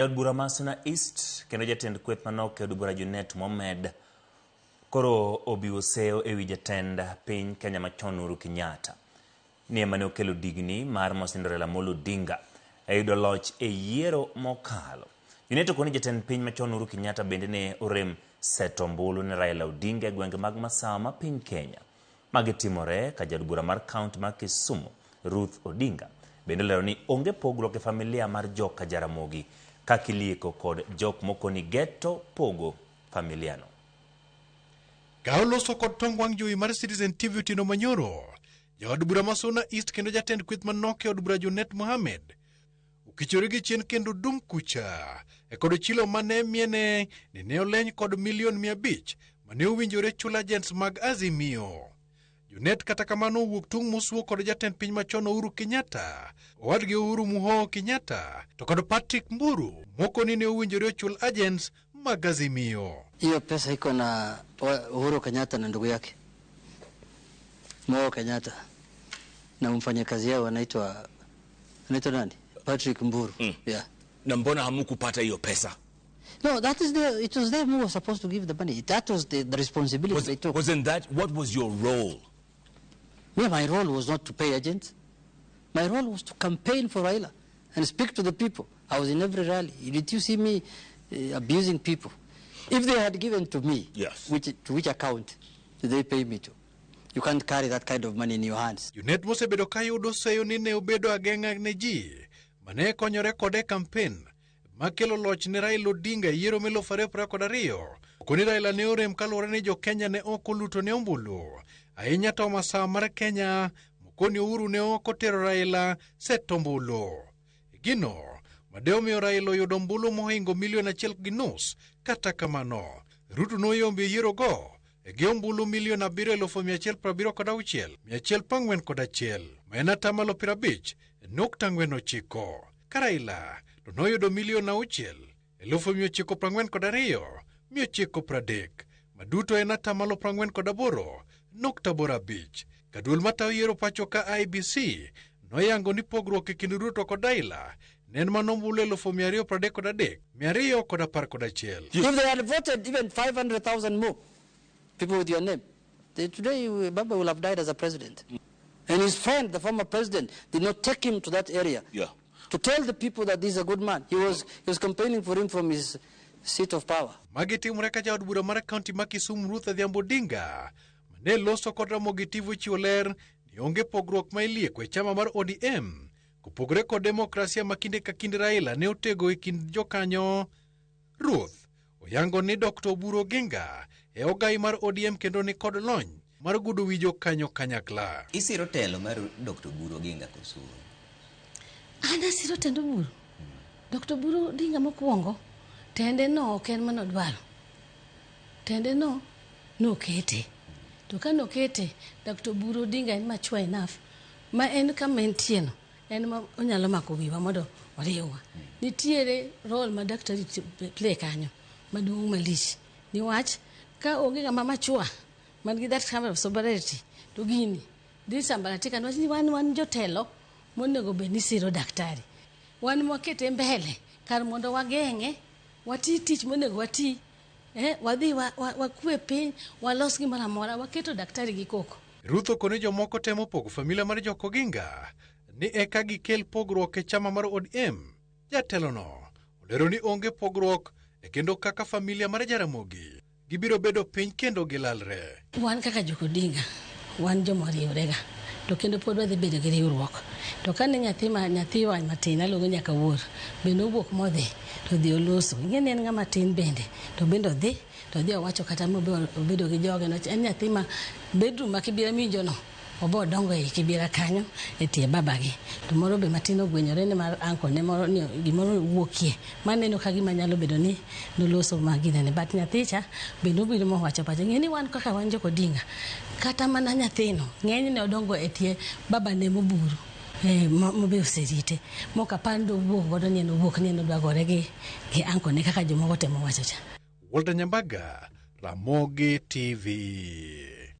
Jaod bura ma Suna East kendo jatend kweth manok e od bura Junet Mohamed koro obiwo seyo ewi jatend piny Kenya machon Uhuru Kenyatta ni ema ne okelo digni mar mosindo Raila Amolo Odinga e yudo loch e yiero mokalo. Junet okoni jatend piny machon Uhuru Kenyatta bende ne orem seto ombulu ne Raila Odinga e gwenge mag masawa ma piny Kenya. Magi timore ka jaod bura mar kaunti ma Kisumu, Ruth Odinga, bende olero ni onge pogruok e familia mar joka Jaramogi kaka ilieko kod jok mokoni geto pogo familia no. Ka oloso kod tong wang' jowi mar Citizen TV otieno manyoro, jaod bura ma Suna East kendo jatend kweth manok e od bura Junet Mohamed okichore gi chien kendo dum kucha e kod chilo mane miene ni ne oleny kod milion 500 mane owinjore chul agents mag Azimio. Junet kata kamano owuok tung' mosuo kod jatend piny machon Uhuru Kenyatta, owadgi Uhuru Muhoo Kenyatta to kod Patrick Mburu moko ni ne owinjore ochul agents mag Azimio. Hiyo pesa iko na Uhuru Kenyatta na ndugu yake Mo Kenyatta na mfanyakazi yao anaitwa nani? Patrick Mburu. Yeah. Na mbona hamukupata hiyo pesa? No, that is the, it was them who were supposed to give the money. That was the responsibility they took. Wasn't that, what was your role? Me, my role was not to pay agents. My role was to campaign for Raila and speak to the people. I was in every rally. Did you see me abusing people? If they had given to me, yes. To which account did they pay me to? You can't carry that kind of money in your hands. Junet mosebedo ka yudo seyo ni ne obedo ageng'a ne ji mane konyore kode e campaign makelo loch ne Raila Odinga e yiero mar 2022. Okoni Raila ne orem kaluwore ni jo Kenya ne ok oluto ne ombulu. Ahinya to masawa mar Kenya mokoni Uhuru ne ok otero Raila set ombulu. Gino made omiyo Raila oyudo ombulu mohingo milion 1.5. Kata kamano, Ruto noyombo e yiero go gi ombulu milion 7,176,141 ma en atamalo 50.49. Ka Raila to noyudo milion 6,942,930 ma duto en atamalo 48.85. Ka duol matayo yiero pacho ka IEBC noyango ni pogruok e kind Ruto kod Raila ne en mana ombulu 233,211. If they had voted even 500,000 more people with your name, today Baba will have died as a president. And his friend, the former president, did not take him to that area to tell the people that this is a good man. He was campaigning for him from his seat of power. Magi timore ka jaod bura mar kaunti ma Kisumu Ruth Adhiambo Odinga mane loso kod Ramogi TV ochiwo ler ni onge pogruok ma ilieko e chama mar ODM kopogore kod demokrasia ma kinde ka kinde Raila ne otego e kind jokanyo. Ruth oyango ni Dr. Oburu Oginga e ogai mar ODM kendo ni kod lony mar gudo wi jokanyo kanyakla. Isiro telo mar Dr. Oburu Oginga koso? An asiro tend Oburu. Dr. Oburu Odinga mokwongo, tende no ok en mano dwaro. Tende no nokete. To ka nokete, Dr. Oburu Odinga en mature enough ma en kama entie no, en ma onyalo mako wiwa mondo oriwwa. Nitiere role ma daktari play kanyo maduong' malich. Niwach ka onge ng'ama mature man gi that kind of sobriety to gini dhi sambaratika niwach ni wan jotelo monego bed ni siro daktari. Wan mwakete mbele kar mondo wageng'e, wati tich monego wati, wadhi wakwe piny, walos gimoro amora, waketo daktari gi koko. Ruth okone jomoko temo pogo familia mar jok Oginga ni eka gikel pogruok e chama mar ODM. Jatelono olero ni onge pogruok e kendo kaka familia mar Jaramogi gibiro bedo piny kendo gilalre. Wan kaka jok Odinga, wan joma oriwrega to kendo pod wadhi bedo gi riwruok. To kane nyathiwa matin aluongo nyaka wuor bende owuok modhi to odhi oloso. Ing'e ni en ng'ama tin bende to bende odhi to odhi owacho kata obedo gi joge no. En nyathi ma bedroom ma Kibira miwinjo no obo odongo ei Kibira kanyo e tie babagi. To moro be matin ogwenyore ni mar uncle ne moro ni gimoro wuokie. Maneno ka gima nyalo bedo ni noloso ma ginene. But nyathicha bende obiro mowacho pache. Ng'e ni wan kaka wan jok Odinga, kata mana nyathino ng'enyne odongo e tie babane moburu. Mobe oserite. Mok apar ni dowuok godo ni en owuok ni en odwa gore gi uncle ne kaka jomoko temo wacho cha. Walter Nyambaga, Ramogi TV.